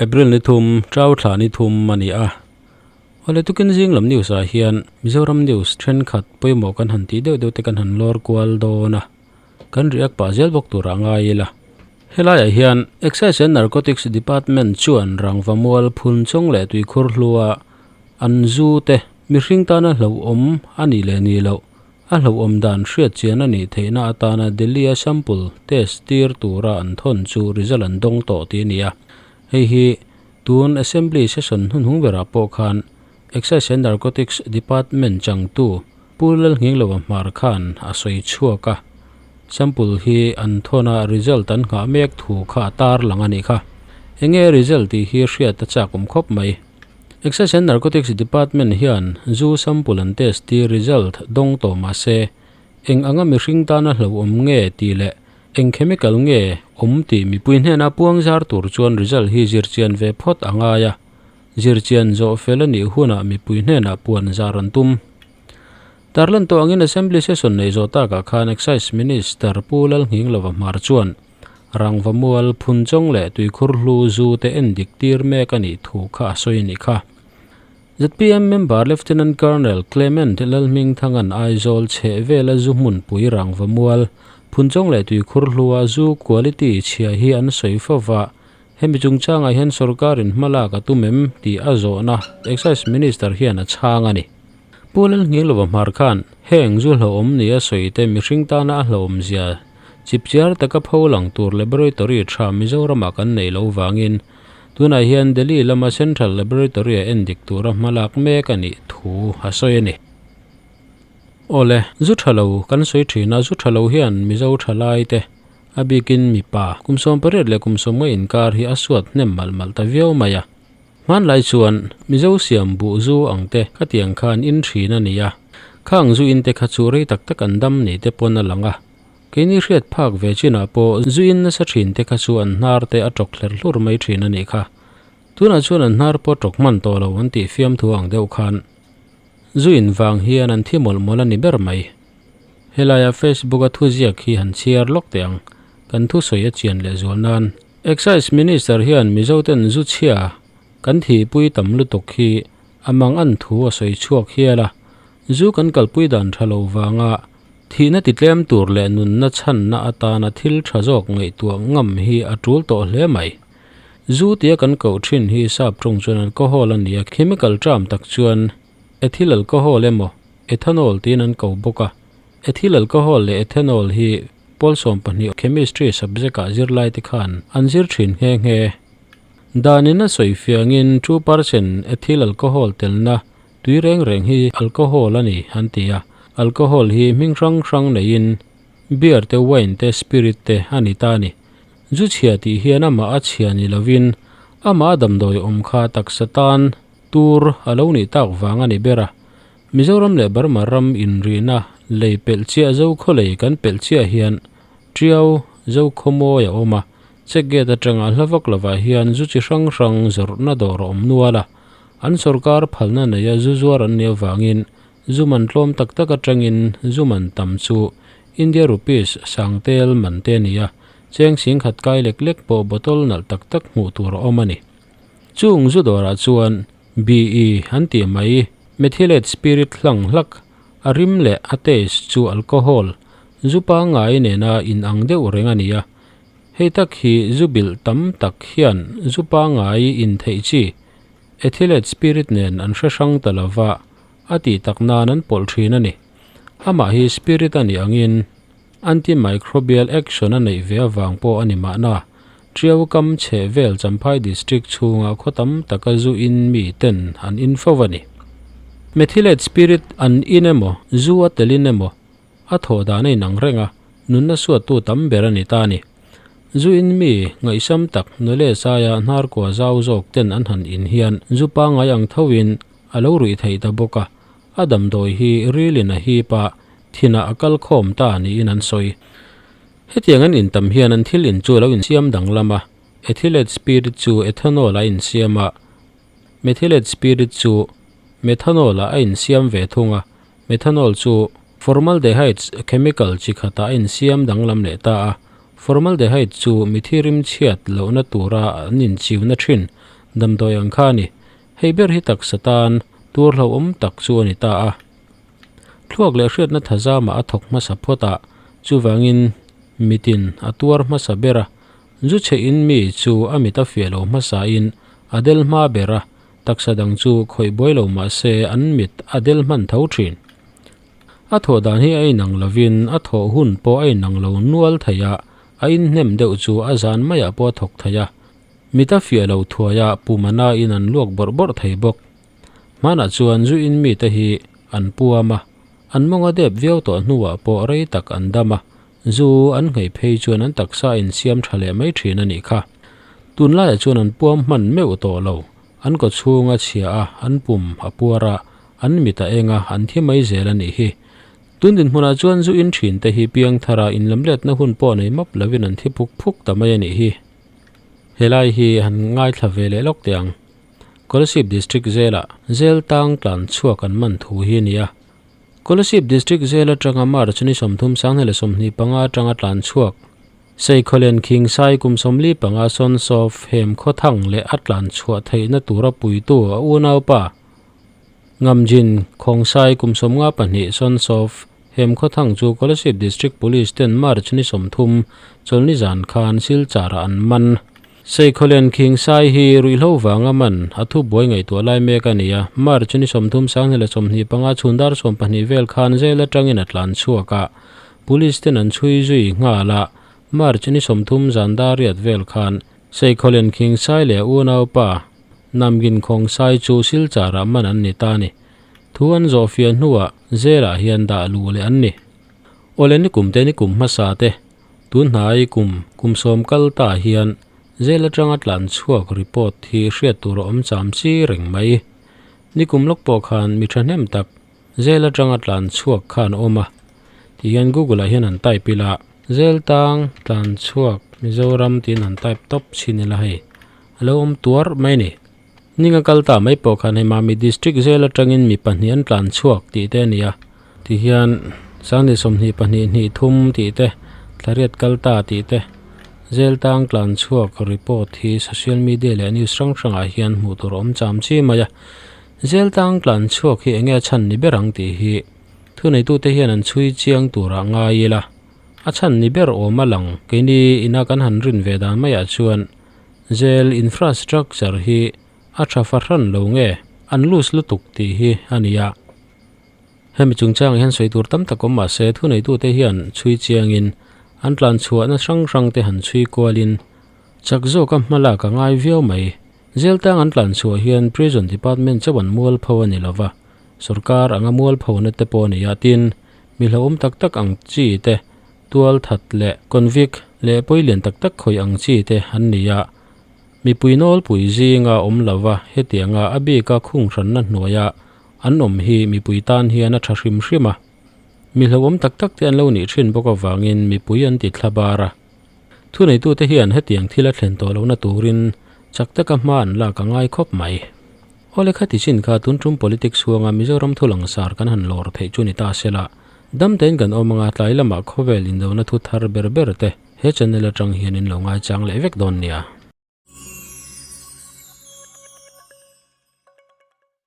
April ni thum, Ṭau thla ni thum a ni a. Awle tukin zing lam news ah hian Mizoram news thenkhat pawimawh kan han tih deuh deuh te kan han lawr kual dawn a, kan react pah zel bawk tur ah ngai ila. Helaiah hian Excise and Narcotics Department chuan rangva mual phun chawng leh tuikhur hlua an zu te mihring tana hlauhawm a nih leh nih loh a hlauhawm dan hriat chian a nih theihna atana Delhi-a sample test tir tura an thawn chu result an dawng tawh tih a ni a. Hei hi tun Assembly session hnuhnung berah pawh khan Excise and Narcotics Department changtu Pu Lalnghinglova hmar khan a sawi chhuak a, sample hi an thawn a result an nghah mek thu kha a tarlang a nih kha. Enge result tih hi hriat a chak awm khawp mai. Excise and Narcotics Department hian zu sample an test tir result dawng tawh mah se, eng anga mihring tana hlauhawm nge tih leh eng chemical nge awm tih mipui hnena puang zar tur chuan result hi zirchian ve phawt a ngai a, zirchian zawh fel a nih hunah mipui hnenah puan zar an tum. Tarlan tawh angin Assembly session nei zawh takah khan Excise Minister Pu Lalnghinglova Hmar chuan Rangva mual, phunchawng leh tuikhur hlu zu te en dik tir mek a nih thu kha a sawi a nih kha. Zpm member Lieutenant Colonel Clement Lalhmingthanga'n Aizawl chheh vela zu hmunpui Rangva mual, phunchawng leh tuikhur hlua zu quality chhia hi an sawi fo va, hemi chungchangah hian sorkarin hma lak a tum em tih a zawhna Excise Minister hian a chhang a ni. Pu Lalnghinglova hmar khan heng zu hlauhawm nia sawi te mihring tana a hlauhawmzia Chipchiar taka pho lang tur laboratory tha Mizoramah kan neih loh vangin tunah hian Delhi lama Central Laboratory a endik tura hma lak mek a nih thu a sawi a ni. Awle, zu tha lo kan sawi thin a, zu tha lo hian Mizo thalai te, a bikin mipa, kum 18 leh kum 50 inkar hi a suat hnem malh malh ta viau mai a. Hmanlai chuan Mizo siam buh zu ang te khatiang khan in thin a ni a, khang zu in te kha chu rei tak tak an dam ni te pawn a lang a. Keini hriat phak ve chinah pawh zuin nasa thin te kha chu an hnar te a tawk hler hlur mai thin a nih kha. Tunah chuan an hnar pawh tawk hman tawh lo an tih fiamthu ang deuh khan zuin vang hian an thi mawlh mawlh a ni ber mai. Helaia Facebook a thuziak hi han chhiar lawk teh ang, kan thusawi a chian leh zual nan. Excise Minister hian Mizoten zu chhia kan thihpui tam lutuk hi a mang an thu a sawi chhuak hial a, zu kan kalpui dan tha lo vanga Thihna titlem tur leh nunna chhanna atana thil tha zawk ngaihtuah ngam hi a tul tawh hle mai. Zu tia kan koh thin hi sap tawng chuan alcohol a ni a, chemical term tak chuan ethyl alcohol emaw ethanol tiin an ko bawk a. Ethyl alcohol leh ethanol hi pawl 12 chemistry subject ah zirlaite khan an zir thin nghe nghe. Danin a sawi fiangin 2% ethyl alcohol telna Tui reng reng hi alcohol a ni an ti a, alcohol hi hming hrang hrang neiin beer te, wine te, spirit te a ni ta a ni. Zu chhia tih hian amah a chhia ni lovin amah a damdawi awm kha taksa tan tur a lo nih tak vang a ni ber a. Mizoram leh Burma ram inrihna lei pelh chiah Zokhawlei kan pelh chiah hian Tiau Zokhawmawi a awm a, check gate atanga hla vak lovah hian zu chi hrang hrang zawrhna dawr a awm nual a. An sorkar phalna neia zu zuar an nih avangin zu man tlawm tak tak atangin zu man tam chu India rupees sang tel man te a ni a, cheng singkhat kai lek lek pawh bottle nalh tak tak hmuh tur a awm a ni. Chung zu dawrah chuan BE an tih mai methylate spirit hlang hlak a rim leh a taste chu alcohol zu pangngai nena inang deuh reng a ni a, Hei tak hi zu bilh tam tak hian zu pangngai in theih chi ethylate spirit nen an hre hrang ta lova a tih tak nan an pawlh thin a ni. Amah hi spirit a nih angin antimicrobial action a neih ve avang pawh a ni mahna. Tiau kam chheh vel Champhai District chhunga khaw tam taka zu in mi ten an in fo a ni. Methylate spirit an in emaw, zu a tel in emaw A thawh dan a inang reng a, nunna suattu tam ber a ni ta a ni. Zu in mi ngaihsam tak nule saia hnarkua zau zawk ten an han in hian zu pangngai ang thoin a lo ruih theih ta bawk a, a damdawi hi rilin a hip a, thinah a kal khawm ta niin an sawi. Hetiang an intam hian an thil in chu a lo insiam danglam a, ethylate spirit chu ethanol a insiam a, Methylate spirit chu methanol ah a insiam ve thung a, methanol chu formaldehydes chemical chi khatah a insiam danglam leh ta a, formaldehyde chu mithi rimchhiat lohna tura an inchiuna thin. Damdawi ang kha a ni. Hei ber hi taksa tan tur hlauhawm tak chu a ni ta a. Thluak leh hriatna thazamah a thawk hmasa phawt a, chuvangin mitin a tuar hmasa ber a. Zu chhe in mi chu a mit a fiah lo hmasain a del hma ber a, taksa dang chu khawih buai lo mah se an mit a del hman tho thin. A thawh dan hi a inang lovin a thawh hun pawh a inang lo nual thei a, a inhnem deuh chu a zan maiah pawh a thawk thei a. Mit a fiah lo thuai a, pumana in an luak bawrh bawrh thei bawk. Hmanah chuan zu in mite hi an puam a, an mawng a dep viau tawh hnuah pawh rei tak an dam a, zu an nghei phei chuan an taksa a insiam tha leh mai thin a nih kha. Tunlaiah chuan an puam hman meuh tawh lo, an kaw chhung a chhia a, an pum a puar a, an mit a eng a, an thi mai zel a nih hi. Tun dinhmunah chuan zu in thin te hi piangthara inlamletna hun pawh nei map lovin an thi phuk phuk ta mai a nih hi. Helai hi han ngaithla ve leh lawk teh ang. Kolasib District Jail-ah Jail tang tlan chhuak an man thu hi a ni a. Kolasib District Jail atanga March ni 30 1925 atanga tlan chhuak Seikhawlen Khingsai kum 45 Sawnsawf hem khawthang leh a tlan chhuah theihna tura puitu a unaupa Ngamjin Khawngsai kum 52 Sawnsawf hem khawthang chu Kolasib District Police ten March ni 30 chawlni zan khan Silchar-ah an man. Seikhawlen Khingsai hi ruihhlo vanga man a thu buai ngaihtuah lai mek a ni a, March ni 30 1925 chhun dar 12 vel khan jail atangin a tlan chhuak a, Police ten an chhui zui nghal a, March ni 30 zan dar riat vel khan Seikhawlen Khingsai leh a unaupa Namgin Khawngsai chu Silchar-ah man an ni ta a ni. Thu an zawh fiah hnuah jail-ah hian dah luh leh an ni. Awle ni kum te ni kum hmasa te Tun hnai kum kum sawm kal ta hian jail atanga tlan chhuak report hi hriat tur a awm cham chi reng mai. Nikum lawk pawh khan mi thahnem tak jail atanga tlan chhuak khan a awm a tih hian Google ah hian han type ila. Jail tang tlan chhuak Mizoram tiin han type tawp chhin ila hei a lo awm tuar mai a ni. Ninga kal ta mai pawh khan hei Mami District jail atangin mi pahnih an tlan chhuak tih te a ni a. Ti hian Sangni 22 hnih thum tih te, Thlariat kal ta tih te, jail tang tlan chhuak report hi social media leh news hrang hrangah hian hmuh tur a awm cham chi mai a. Jail tang tlan chhuak hi eng nge a chhan ni ber ang tih hi thuneitute hian an chhui chiang turah ngai ila. A chhan ni ber awm a lang keini ina kan han rin ve dan maiah chuan Jail infrastructure hi a tha fahran lo nge an loose lutuk tih hi a ni a. Hemi chungchangah hian sawi tur tam tak awm mah se thuneitute hian chhui chiangin an tlan chhuahna hrang hrang te han chhui kualin chak zawka hma lak a ngai viau mai. Jail tang an tlan chhuah hian Prison Department chauh an mual pho a ni lova, sorkar anga mual phona te pawh a ni a tin mi hlauhawm tak tak ang chi te Tual that leh convict leh pawi lian tak tak khawih ang chi te an ni a, mipui nawlpui zinga awm lova hetianga a bika khung hranna hnuaia an awm hi mipui tan hian a tha hrim hrim a. Mi hlauhawm tak tak te an lo nih thin bawk avangin mipui an ti thla bar a. Thuneitute hian hetiang thil a thlen tawh lohna turin chak taka hma an lak a ngai khawp mai. Awle khati chin kha tun tum politics huanga Mizoram thu langsar kan han lawr theih chu ni ta sela, dam tein kan awm anga tlai lamah khawvel indona thu thar ber ber te he channel atang hian in lo ngaichang leh vek dawn nia.